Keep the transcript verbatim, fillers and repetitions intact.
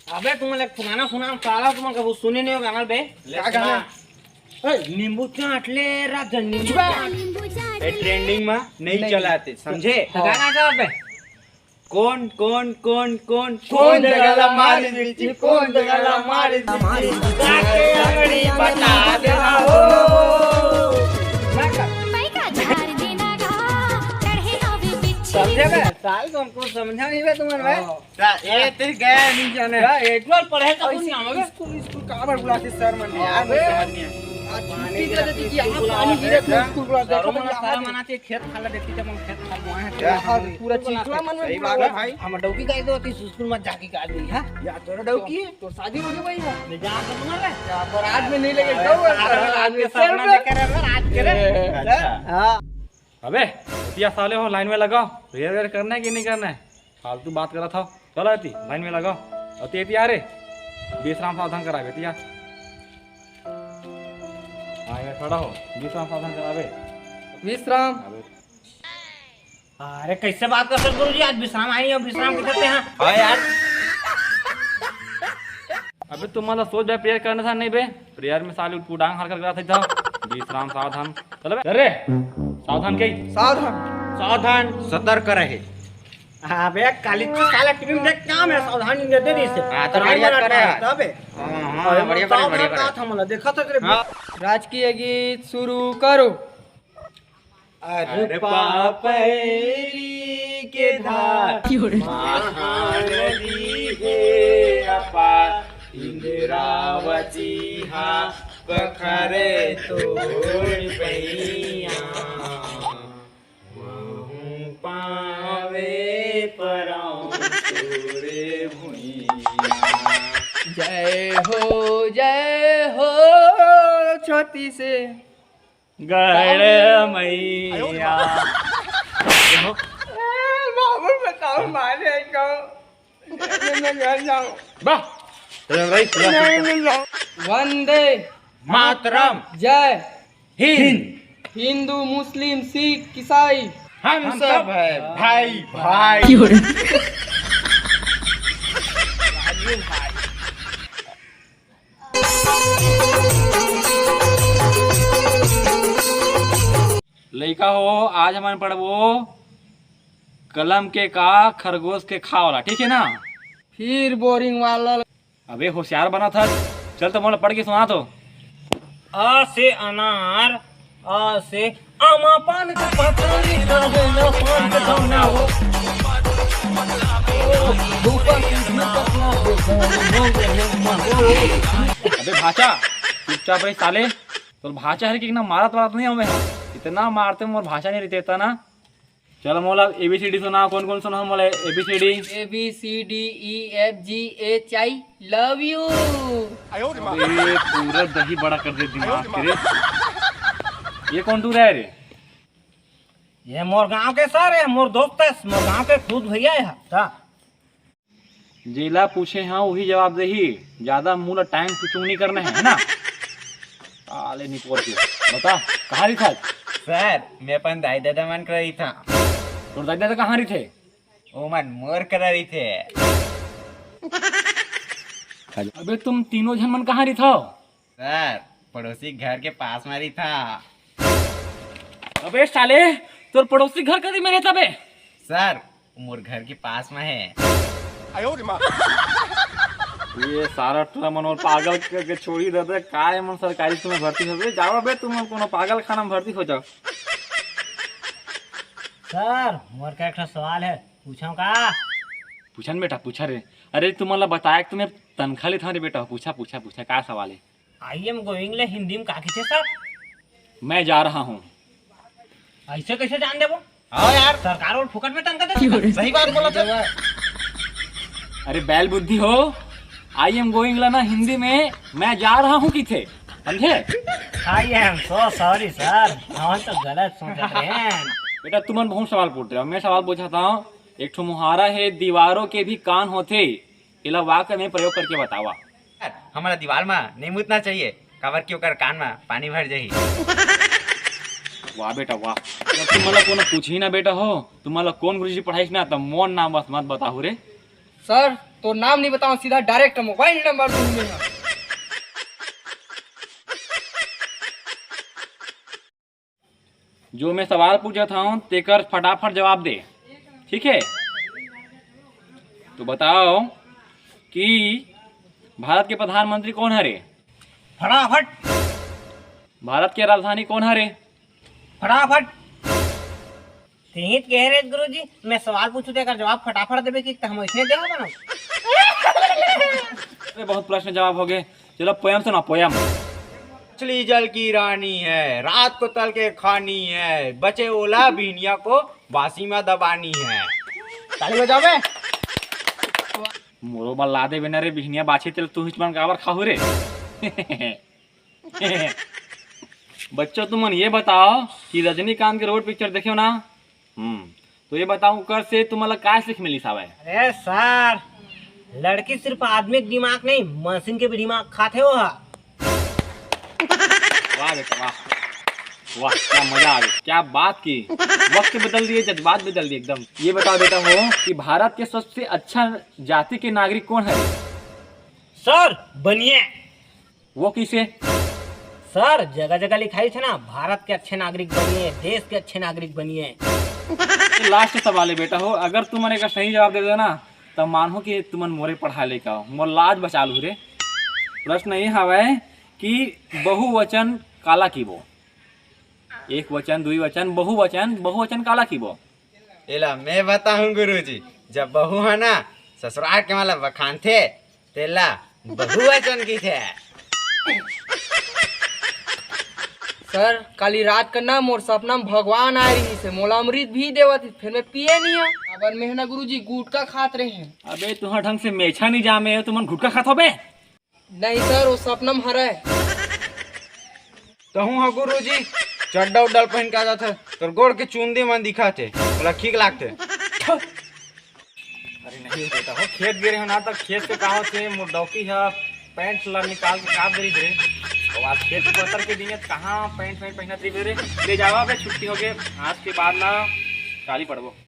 अबे तुमन एक ठो गाना सुना, साला तुमन कभू सुने नहीं हो गाना बे। का गाना? ए, नींबू चाट ले राजा, नींबू चाट। ये ट्रेंडिंग में नहीं चलाते, समझे? तो गाना गा बे। कौन कौन कौन कौन कौन जगह ला मारी मिर्ची, कौन जगह ला मारी मिर्ची, जाके अंगड़ी बता दे हो। समझे बे? साल को हमको समझा नहीं बे तुमन बे। ता ए तेरी गया नहीं जाने। का एटवल पढ़े तो कुछ नहीं होगा। स्कूल, स्कूल का बार बुलाते सर मन ने यार, अबे। मैं समझ नहीं आया। आज छुट्टी दे देती कि यहाँ पानी गिरे तो स्कूल बुला दे। सारा मना, सारा मना के खेत खाला देखती जब हम खेत खा बुआ है। पूरा चिखला मन में सही बात है भाई। हम डौकी गाय दो ती स्कूल में जाके गाय दी है। या तोरा डौकी है? तो शादी हो गई भाई है। ले जा तो मना ले। या बारात में नहीं लेके जाओ, बारात में के सर सपना में। देखे रहे, आज के रे। अच्छा। हाँ। अबे, भैया साले हो, लाइन में लगाओ। प्रेयर वेयर करना है कि नहीं करना है? फालतू बात करा था। चलो एती, लाइन में लगाओ। और ते एती आ रे, विश्राम साधन करा बेटी यार। हाँ, ये खड़ा हो, विश्राम साधन करा बे। विश्राम। अबे। अरे, कैसे बात कर सकते गुरु जी? आज विश्राम आई है, विश्राम की करते हैं। हाँ यार। अबे, तुम्हारा सोच बे, प्रेयर करना था नहीं बे? प्रेयर में साले उठ डांग हरकत करा था। विश्राम साधन। चल बे। अरे, सावधान कही। सावधान। सावधान। सतर्क रहे। अबे, काली तू साला टीवी में देख क्या मैं सावधान नहीं देते नहीं से। हाँ, तो बढ़िया करे। तबे। हाँ, हाँ, अरे, बढ़िया करे, सावधान बढ़िया करे। कहा था मला, देखा था तेरे। हाँ। राजकीय गीत शुरू करो। अरे पापैरी के धार महानदी हे अपार, इंद्रावती हा पखरे तोर पैया। महूं पावे परौं तोरे भुइया। जय हो, जय हो, छोटी से गढ़ मैया। बाबू बताओ मारे को। मैं घर जाऊं। वाह। नहीं, नहीं जाऊं। वंदे मातरम। जय हिंद। हिंदू, मुस्लिम, सिख, ईसाई। हम सब है भाई, भाई। लइका हो, आज हमन पढ़बो कलम के का, खरगोश के खा वाला, ठीक है ना? फिर बोरिंग वाला। अबे होशियार बना था, चल तो मोला पढ़ के सुना तो। अ से अनार, अ से आमा पान का पता नहीं का है ना पान का दाना हो। अबे भाचा, चुपचाप रही साले। तोर भाचा हरे कि ना मारत वारत नहीं हवे। इतना मारते मोर भाचा नहीं रहते इतना ना। चल मोला एबीसीडी सुना, कौन कौन सुना मोला ABCD? A B C D E F G H I love you। अबे पूरा दही बड़ा कर दे दिमाग के रे। ये कौन दूर है रे? ये मोर गांव के सर है, मोर दोस्त है, मोर गांव के खुद भैया है। ता। जेला पूछे हाँ, वही जवाब देही। ज्यादा मुंह ला टांग टुचुंग नहीं करना है, है ना? साले निपोर के। बता, कहाँ रही था? सर, मैं अपन दाई ददा मन करा रही था। तोर दाई ददा कहाँ रही थे? ओ मन मोर करा रही थे। अबे तुम तीनों झन मन कहाँ रही था? सर, पड़ोसी घर के पास में रही था। अबे साले, तोर पड़ोसी घर कती में रहता बे? सर, मोर घर के पास में है। ये सारा टूरा मन और पागल करके छोड़ी देते, काय मन सरकारी स्कूल में भर्ती हो गए? जाओ बे, तुम मन कोनो पागल खाना में भर्ती हो जाओ। सर, मोर का एक ठो सवाल है, पूछो का? पूछन बेटा, पूछा रे। अरे, तुमन ला बताया कि तुम्हें तनख्वाह लेत हन रे बेटा, पूछा, पूछा, पूछा, का सवाल है? आई एम गोइंग ले हिंदी में का कहिथे सर? मैं जा रहा हूँ। ऐसे कैसे जान देबो? हाँ यार। सरकार और फुकट में तनखा देता। सही बात बोला था। अरे बैल बुद्धि हो, आई एम गोइंग ला ना हिंदी में मैं जा रहा हूँ किथे, समझे? I am so sorry sir, हम तो गलत सोचत रहे हैं। बेटा तुमन बहुत सवाल पूछ रहे हो, मैं सवाल पूछता हूँ। एक ठो मुहारा है, दीवारों के भी कान होते, एला वाक्य में प्रयोग करके बतावा। हमारा दीवार में नहीं मुतना चाहिए, काबर कि ओकर कान में पानी भर जाही। वाह बेटा वाह, जब तुम मतलब कोनो पूछी ना बेटा हो, तुम मतलब कौन गुरुजी पढ़ाई ना, तब मोर नाम बस मत बताहू रे। सर, तोर नाम नहीं बताओ, सीधा direct mobile number दूँ मैं। जो मैं सवाल पूछत हूँ, तेकर फटाफट जवाब दे, ठीक है? तो बताओ कि भारत के प्रधानमंत्री कौन हरे? फटाफट। भारत के राजधानी कौन हरे? फटाफट। तेहित कहे रे गुरुजी, मैं सवाल पूछू तेकर जवाब फटाफट देबे कि त हम ऐसने देहो बनाओ। अरे, बहुत प्रश्न जवाब हो गए। चलो, पोयम सुनाओ, पोयम। मछली जल की रानी है, रात को तल के खानी है, बचे ओला बिहनिया को बासी में दबानी है। ताली बजाओ बे। मोरो बल ला देबे ना रे बिहनिया बाछी, तेल तू हिचमन काबर खाहू रे? बच्चों, तुमन ये बताओ कि रजनीकांत के रोड पिक्चर देखे हो ना? हम्म, तो ये बताओ, ओकर से तुमन ला का सीख मिलिस हवय? अरे सर, लड़की सिर्फ आदमी के दिमाग नहीं, मशीन के भी दिमाग खाथे वो हा। वाह बेटा, वाह। वाह, क्या मजा आ गया, क्या बात की। वक्त बदल दिए, जज्बात बदल दिए एकदम। ये बताओ बेटा हो कि भारत के सबसे अच्छा जाति के नागरिक कौन है? सर, बनिए। वो किसे? सर, जगह जगह लिखाई थे ना, भारत के अच्छे नागरिक बनिए, देश के अच्छे नागरिक बनिए। लास्ट सवाल है बेटा हो, अगर तुमन एक सही जवाब दे देना, तब मानहूँ कि तुमन मोरे पढ़ाए लइका हो। मोर लाज बचा लू रे। प्रश्न ये हवय कि बहुवचन काला किबो? एक वचन, दुई वचन, बहुवचन, बहुवचन काला किबो? एला मैं बताहूँ गुरुजी, जब बहू ह ना ससुराल के मन ला बखानथे, तेला बहुवचन किथे। सर, काली रात का ना मोर सपना में भगवान आए रहिस हे, मोला अमृत भी देवत हे, फिर मैं पिए नहीं हूँ। काबर मैं ना गुरुजी गुटखा खात रहे हैं। अबे तुहा ढंग से मेछा नहीं जामे, तुमन गुटखा खात हो बे? नहीं सर, वो सपना में हरे। तहूँ ह गुरुजी चड्डा उड्डा ल पहिन के आ जाथे, तोर गोड़ के चुंदी मन दिखथे, ओला ठीक लागथे। अरे नहीं बेटा हो, खेत गे रहे हो ना, तब खेत से का होथे, मोर डौकी ह पैंट ला निकाल के काट दे रही रे। और आज खेत पतर के दिन है, कहाँ पैंट वैंट पहनत रही रे। ले जावा बे, छुट्टी हो गए, आज के बाद ना काली पड़बो।